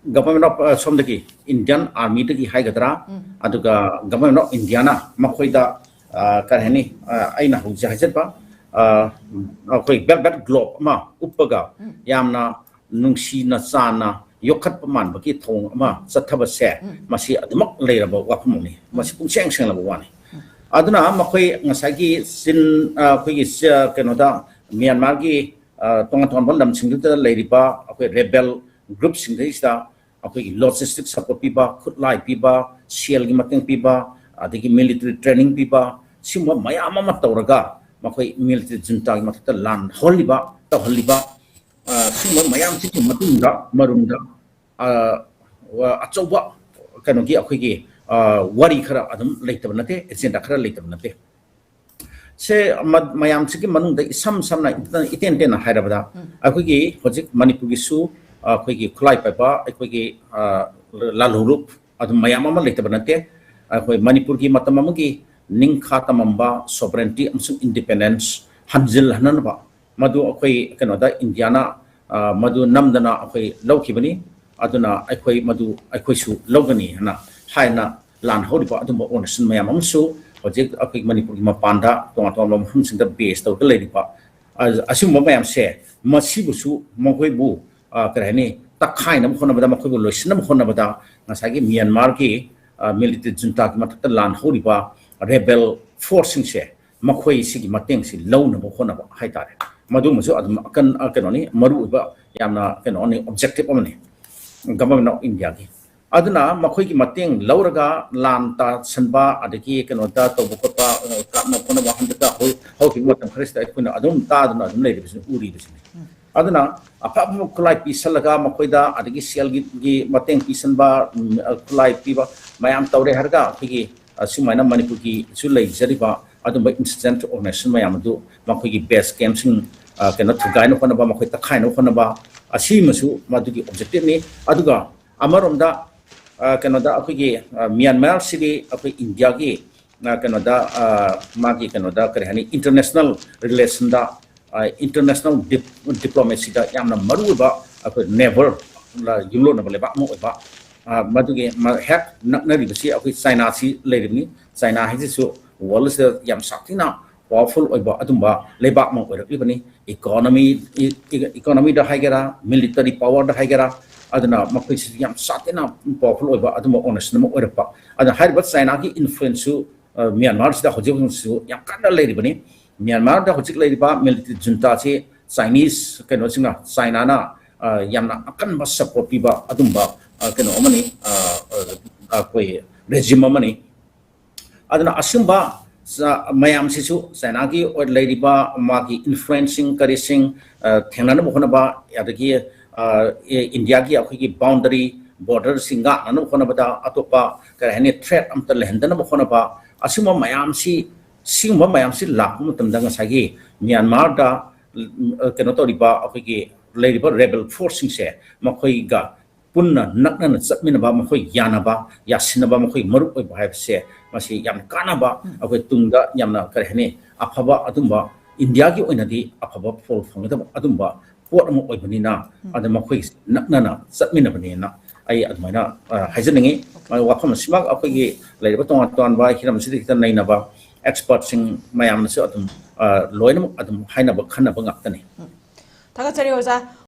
Government of, ꯑ, ꯁꯣꯝꯗꯒꯤ Indian Armyꯗꯒꯤ ꯍꯥꯏꯒꯗ꯭ꯔꯥ, ꯎꯝ꯫ ꯑꯗꯨꯒ Government of Indiaꯅ ꯃꯈꯣꯏꯗ, ꯑ, ꯀꯔꯤ ꯍꯥꯏꯅꯤ, ꯑ, ꯑꯩꯅ ꯍꯧꯖꯤꯛ ꯍꯥꯏꯖꯠꯄ, ꯑ, ꯑꯩꯈꯣꯏ velvet glove ꯑꯃ ꯎꯞꯄꯒ ꯎꯝ꯫ ꯌꯥꯝꯅ ꯅꯨꯡꯁꯤꯅ ꯆꯥꯟꯅ ꯌꯣꯛꯈꯠꯄ ꯃꯥꯟꯕꯒꯤ ꯊꯧꯑꯣꯡ ꯑꯃ ꯆꯠꯊꯕꯁꯦ, ꯎꯝ꯫ ꯃꯁꯤ ꯑꯗꯨꯃꯛ ꯂꯩꯔꯕ ꯋꯥꯐꯝ ꯑꯃꯅꯤ꯫ ꯃꯁꯤ ꯎꯝ꯫ ꯄꯨꯡꯁꯦꯡ ꯁꯦꯡꯂꯕ ꯋꯥꯅꯤ꯫ ꯎꯝ꯫ ꯑꯗꯨꯅ ꯃꯈꯣꯏ ꯉꯁꯥꯏꯒꯤ ꯆꯤꯟ, ꯑ, ꯑꯩꯈꯣꯏꯒꯤ ꯆ-, ꯀꯩꯅꯣꯗ ꯃ꯭ꯌꯥꯟꯃꯥꯔꯒꯤ, ꯑ, ꯇꯣꯉꯥꯟ ꯇꯣꯉꯥꯟꯕ ꯂꯝꯁꯤꯡꯗꯨꯗ ꯂꯩꯔꯤꯕ ꯑꯩꯈꯣꯏ rebel group ꯁꯤꯡꯗꯩꯁꯤꯗ ꯑꯩꯈꯣꯏꯒꯤ logistic support ꯄꯤꯕ, ꯈꯨꯠꯂꯥꯏ ꯄꯤꯕ, ꯁꯦꯜꯒꯤ ꯃꯇꯦꯡ ꯄꯤꯕ, ꯑꯗꯒꯤ military training ꯄꯤꯕ, ꯁꯤꯒꯨꯝꯕ ꯃꯌꯥꯝ ꯑꯃ ꯇꯧꯔꯒ ꯃꯈꯣꯏ military junta ꯒꯤ ꯃꯊꯛꯇ ꯂꯥꯟ ꯍꯧꯍꯜꯂꯤꯕ, ꯇꯧꯍꯜꯂꯤꯕ, ꯑ, ꯁꯤꯒꯨꯝꯕ ꯃꯌꯥꯝꯁꯤꯒꯤ ꯃꯇꯨꯡꯗ ꯃꯔꯨꯝꯗ, ꯑ, ꯋꯥ-, ꯑꯆꯧꯕ ꯀꯩꯅꯣꯒꯤ ꯑꯩꯈꯣꯏꯒꯤ, ꯑ, ꯋꯥꯔꯤ ꯈꯔ ꯑꯗꯨꯝ ꯂꯩꯇꯕ ꯅꯠꯇꯦ, agenda ꯈꯔ ꯂꯩꯇꯕ ꯅꯠꯇꯦ꯫ ꯁꯦ ꯃ-, ꯃꯌꯥꯝꯁꯤꯒꯤ ꯃꯅꯨꯡꯗ ꯏꯁꯝ ꯁꯝꯅ ꯏꯇꯦꯟ ꯇꯦꯟꯅ ꯍꯥꯏꯔꯕꯗ, ꯎꯝ꯫ ꯑꯩꯈꯣꯏꯒꯤ ꯍꯧꯖꯤꯛ ꯃꯅꯤꯄꯨꯔꯒꯤꯁꯨ, ꯑ, ꯑꯩꯈꯣꯏꯒꯤ ꯈꯨꯠꯂꯥꯏ ꯄꯥꯏꯕ ꯑꯩꯈꯣꯏꯒꯤ, ꯑ, ꯂꯥꯜꯍꯧꯂꯨꯞ ꯑꯗꯨꯝ ꯃꯌꯥꯝ ꯑꯃ ꯂꯩꯇꯕ ꯅꯠꯇꯦ꯫ ꯑꯩꯈꯣꯏ ꯃꯅꯤꯄꯨꯔꯒꯤ ꯃꯇꯝ ꯑꯃꯒꯤ ꯅꯤꯡꯈꯥ ꯇꯝꯃꯝꯕ sovereignty ꯑꯃꯁꯨꯡ independence ꯍꯟꯖꯤꯜꯍꯟꯅꯕ ꯃꯗꯨ ꯑꯩꯈꯣꯏ ꯀꯩꯅꯣꯗ ꯏꯟꯗꯤꯌꯥꯅ, ꯑ, ꯃꯗꯨ ꯅꯝꯗꯅ ꯑꯩꯈꯣꯏ ꯂꯧꯈꯤꯕꯅꯤ꯫ ꯑꯗꯨꯅ ꯑꯩꯈꯣꯏ ꯃꯗꯨ ꯑꯩꯈꯣꯏꯁꯨ ꯂꯧꯒꯅꯤ ꯍꯥꯏꯅ ꯍꯥꯏꯅ ꯂꯥꯟ ꯍꯧꯔꯤꯕ ꯑꯗꯨꯝꯕ organization ꯃꯌꯥꯝ ꯑꯃꯁꯨ ꯍꯧꯖꯤꯛ ꯑꯩꯈꯣꯏ ꯃꯅꯤꯄꯨꯔꯒꯤ ꯃꯄꯥꯟꯗ ꯇꯣꯉꯥꯟ ꯇꯣꯉꯥꯟꯕ ꯃꯐꯝꯁꯤꯡꯗ base ꯇꯧꯔꯒ ꯂꯩꯔꯤꯕ, ꯑ-, ꯑꯁꯤꯒꯨꯝꯕ ꯃꯌꯥꯝꯁꯦ ꯃꯁꯤꯕꯨꯁꯨ ꯃꯈꯣꯏꯕꯨ, ꯑ, ꯀꯔꯤ ꯍꯥꯏꯅꯤ, ꯇꯛꯈꯥꯏꯅꯕ ꯍꯣꯠꯅꯕꯗ, ꯃꯈꯣꯏꯕꯨ ꯂꯣꯏꯁꯤꯟꯅꯕ ꯍꯣꯠꯅꯕꯗ ꯉꯁꯥꯏꯒꯤ ꯃ꯭ꯌꯥꯟꯃꯥꯔꯒꯤ, ꯑ, military junta ꯒꯤ ꯃꯊꯛꯇ ꯂꯥꯟ ꯍꯧꯔꯤꯕ rebel force ꯁꯤꯡꯁꯦ ꯃꯈꯣꯏ ꯁꯤꯒꯤ ꯃꯇꯦꯡꯁꯤ ꯂꯧꯅꯕ ꯍꯣꯠꯅꯕ ꯍꯥꯏꯇꯥꯔꯦ꯫ ꯃꯗꯨꯃꯁꯨ ꯑꯗꯨꯝ ꯑꯀꯟ-, ꯑ, ꯀꯩꯅꯣꯅꯤ, ꯃꯔꯨꯑꯣꯏꯕ ꯌꯥꯝꯅ ꯀꯩꯅꯣꯅꯤ, objective ꯑꯃꯅꯤ Government of India ꯒꯤ꯫ ꯑꯗꯨꯅ ꯃꯈꯣꯏꯒꯤ ꯃꯇꯦꯡ ꯂꯧꯔꯒ ꯂꯥꯟ ꯇꯥꯁꯟꯕ, ꯑꯗꯒꯤ ꯀꯩꯅꯣꯗ ꯇꯧꯕ ꯈꯣꯠꯄ, ꯑ, ꯀꯥꯞꯅ ꯈꯣꯠꯅꯕ ꯍꯟꯗꯛꯇ ꯍꯧ-, ꯍꯧꯈꯤꯕ ꯃꯇꯝ ꯈꯔꯁꯤꯗ ꯑꯩꯈꯣꯏꯅ ꯑꯗꯨꯝ ꯇꯥꯗꯨꯅ ꯑꯗꯨꯝ ꯂꯩꯔꯤꯕꯁꯤꯅ, ꯎꯔꯤꯕꯁꯤꯅꯤ꯫ ꯑꯗꯨꯅ ꯑꯐ ꯑꯐꯕ ꯈꯨꯠꯂꯥꯏ ꯄꯤꯁꯜꯂꯒ ꯃꯈꯣꯏꯗ, ꯑꯗꯒꯤ ꯁꯦꯜꯒꯤ, ꯒꯤ ꯃꯇꯦꯡ ꯄꯤꯁꯟꯕ, ꯎꯝ, ꯑ, ꯈꯨꯠꯂꯥꯏ ꯄꯤꯕ ꯃꯌꯥꯝ ꯇꯧꯔꯦ ꯍꯥꯏꯔꯒ ꯑꯩꯈꯣꯏꯒꯤ, ꯑ, ꯁꯨꯃꯥꯏꯅ ꯃꯅꯤꯄꯨꯔꯒꯤꯁꯨ ꯂꯩꯖꯔꯤꯕ ꯑꯗꯨꯝꯕ insurgent organization ꯃꯌꯥꯝ ꯑꯗꯨ ꯃꯈꯣꯏꯒꯤ base camp ꯁꯤꯡ, ꯑ, ꯀꯩꯅꯣ, ꯊꯨꯒꯥꯏꯅꯕ ꯍꯣꯠꯅꯕ, ꯃꯈꯣꯏ ꯇꯛꯈꯥꯏꯅꯕ ꯍꯣꯠꯅꯕ, ꯑꯁꯤꯃꯁꯨ ꯃꯗꯨꯒꯤ objective ꯅꯤ꯫ ꯑꯗꯨꯒ ꯑꯃꯔꯣꯝꯗ, ꯑ, ꯀꯩꯅꯣꯗ ꯑꯩꯈꯣꯏꯒꯤ, ꯑ, ꯃ꯭ꯌꯥꯟꯃꯥꯔꯁꯤꯗꯤ ꯑꯩꯈꯣꯏ ꯏꯟꯗꯤꯌꯥꯒꯤ, ꯑ, ꯀꯩꯅꯣꯗ, ꯑ, ꯃꯥꯒꯤ ꯀꯩꯅꯣꯗ ꯀꯔꯤ ꯍꯥꯏꯅꯤ, international relation ꯗ, ꯑ, international dip-, diplomacy ꯗ ꯌꯥꯝꯅ ꯃꯔꯨꯑꯣꯏꯕ ꯑꯩꯈꯣꯏ neighbour, ꯌꯨꯝꯂꯣꯟꯅꯕ ꯂꯩꯕꯥꯛ ꯑꯃ ꯑꯣꯏꯕ, ꯑ, ꯃꯗꯨꯒꯤ ꯃ-, ꯍꯦꯛ ꯅꯛꯅꯔꯤꯕꯁꯤ ꯑꯩꯈꯣꯏ ꯆꯥꯏꯅꯥꯁꯤ ꯂꯩꯔꯤꯕꯅꯤ꯫ ꯆꯥꯏꯅꯥ ꯍꯥꯏꯁꯤꯁꯨ world ꯁꯤꯗ ꯌꯥꯝ ꯁꯥꯊꯤꯅ powerful ꯑꯣꯏꯕ ꯑꯗꯨꯝꯕ ꯂꯩꯕꯥꯛ ꯑꯃ ꯑꯣꯏꯔꯛꯂꯤꯕꯅꯤ꯫ Economy, ꯏ-, ꯏ-, economy ꯗ ꯍꯥꯏꯒꯦꯔꯥ, military power ꯗ ꯍꯥꯏꯒꯦꯔꯥ, ꯑꯗꯨꯅ ꯃꯈꯣꯏꯁꯤ ꯌꯥꯝ ꯁꯥꯊꯤꯅ powerful ꯑꯣꯏꯕ ꯑꯗꯨꯝꯕ organization ꯑꯃ ꯑꯣꯏꯔꯛꯄ꯫ ꯑꯗꯨꯅ ꯍꯥꯏꯔꯤꯕ ꯆꯥꯏꯅꯥꯒꯤ influence ꯁꯨ, ꯑ, ꯃ꯭ꯌꯥꯟꯃꯥꯔꯁꯤꯗ ꯍꯧꯖꯤꯛ ꯍꯧꯖꯤꯛꯁꯨ ꯌꯥꯝ ꯀꯟꯅ ꯂꯩꯔꯤꯕꯅꯤ꯫ ꯃ꯭ꯌꯥꯟꯃꯥꯔꯗ ꯍꯧꯖꯤꯛ ꯂꯩꯔꯤꯕ military junta ꯁꯤ Chinese ꯀꯩꯅꯣꯁꯤꯡꯅ, Chinaꯅ, ꯑ, ꯌꯥꯝꯅ ꯑꯀꯟꯕ support ꯄꯤꯕ ꯑꯗꯨꯝꯕ, ꯑ, ꯀꯩꯅꯣ ꯑꯃꯅꯤ, ꯑ, ꯑ, ꯑꯩꯈꯣꯏ regime ꯑꯃꯅꯤ꯫ ꯑꯗꯨꯅ ꯑꯁꯤꯒꯨꯝꯕ ꯆ-, ꯃꯌꯥꯝꯁꯤꯁꯨ Chinaꯒꯤ ꯑꯣꯏ-, ꯂꯩꯔꯤꯕ ꯃꯥꯒꯤ influenceꯁꯤꯡ ꯀꯔꯤꯁꯤꯡ, ꯑ, ꯊꯦꯡꯅꯅꯕ ꯍꯣꯠꯅꯕ, ꯑꯗꯒꯤ, ꯑ, ꯏ-, Indiaꯒꯤ ꯑꯩꯈꯣꯏꯒꯤ boundary, borderꯁꯤꯡ ꯉꯥꯛꯅꯅꯕ ꯍꯣꯠꯅꯕꯗ ꯑꯇꯣꯞꯄ, ꯀꯔꯤ ꯍꯥꯏꯅꯤ, threat ꯑꯝꯇ ꯂꯩꯍꯟꯗꯅꯕ ꯍꯣꯠꯅꯕ, ꯑꯁꯤꯒꯨꯝꯕ ꯃꯌꯥꯝꯁꯤ, ꯁꯤꯒꯨꯝꯕ ꯃꯌꯥꯝꯁꯤ ꯂꯥꯛꯄ ꯃꯇꯝꯗ ꯉꯁꯥꯏꯒꯤ Myanmarꯗ, ꯎꯝ, ꯀꯩꯅꯣ ꯇꯧꯔꯤꯕ ꯑꯩꯈꯣꯏꯒꯤ ꯂꯩꯔꯤꯕ rebel forceꯁꯤꯡꯁꯦ ꯃꯈꯣꯏꯒ ꯄꯨꯟꯅ ꯅꯛꯅꯅ ꯆꯠꯃꯤꯟꯅꯕ, ꯃꯈꯣꯏ ꯌꯥꯅꯕ, ꯌꯥꯁꯤꯟꯅꯕ, ꯃꯈꯣꯏ ꯃꯔꯨꯞ ꯑꯣꯏꯕ ꯍꯥꯏꯕꯁꯦ ꯃꯁꯤ ꯌꯥꯝꯅ ꯀꯥꯟꯅꯕ, ꯑꯩꯈꯣꯏ ꯇꯨꯡꯗ ꯌꯥꯝꯅ, ꯀꯔꯤ ꯍꯥꯏꯅꯤ, ꯑꯐꯕ ꯑꯗꯨꯝꯕ, Indiaꯒꯤ ꯑꯣꯏꯅꯗꯤ ꯑꯐꯕ ꯐꯣꯜ ꯐꯪꯒꯗꯕ ꯑꯗꯨꯝꯕ ꯄꯣꯠ ꯑꯃ ꯑꯣꯏꯕꯅꯤꯅ, ꯑꯗ ꯃꯈꯣꯏ ꯅꯛꯅꯅ ꯆꯠꯃꯤꯟꯅꯕꯅꯦꯅ ꯑꯩ ꯑꯗꯨꯃꯥꯏꯅ, ꯑ, ꯍꯥꯏꯖꯅꯤꯡꯉꯤ꯫ ꯃ-, ꯋꯥꯐꯝ ꯑꯁꯤꯃꯛ ꯑꯩꯈꯣꯏꯒꯤ ꯂꯩꯔꯤꯕ ꯇꯣꯉꯥꯟ ꯇꯣꯉꯥꯟꯕ ꯍꯤꯔꯝꯁꯤꯗ ꯈꯤꯇꯪ ꯅꯩꯅꯕ expertꯁꯤꯡ ꯃꯌꯥꯝꯅꯁꯨ ꯑꯗꯨꯝ, ꯑ, ꯂꯣꯏꯅꯃꯛ ꯑꯗꯨꯝ ꯍꯥꯏꯅꯕ ꯈꯟꯅꯕ ꯉꯥꯛꯇꯅꯤ꯫ ꯎꯝ꯫ ꯊꯥꯒꯠꯆꯔꯤ ꯑꯣꯖꯥ꯫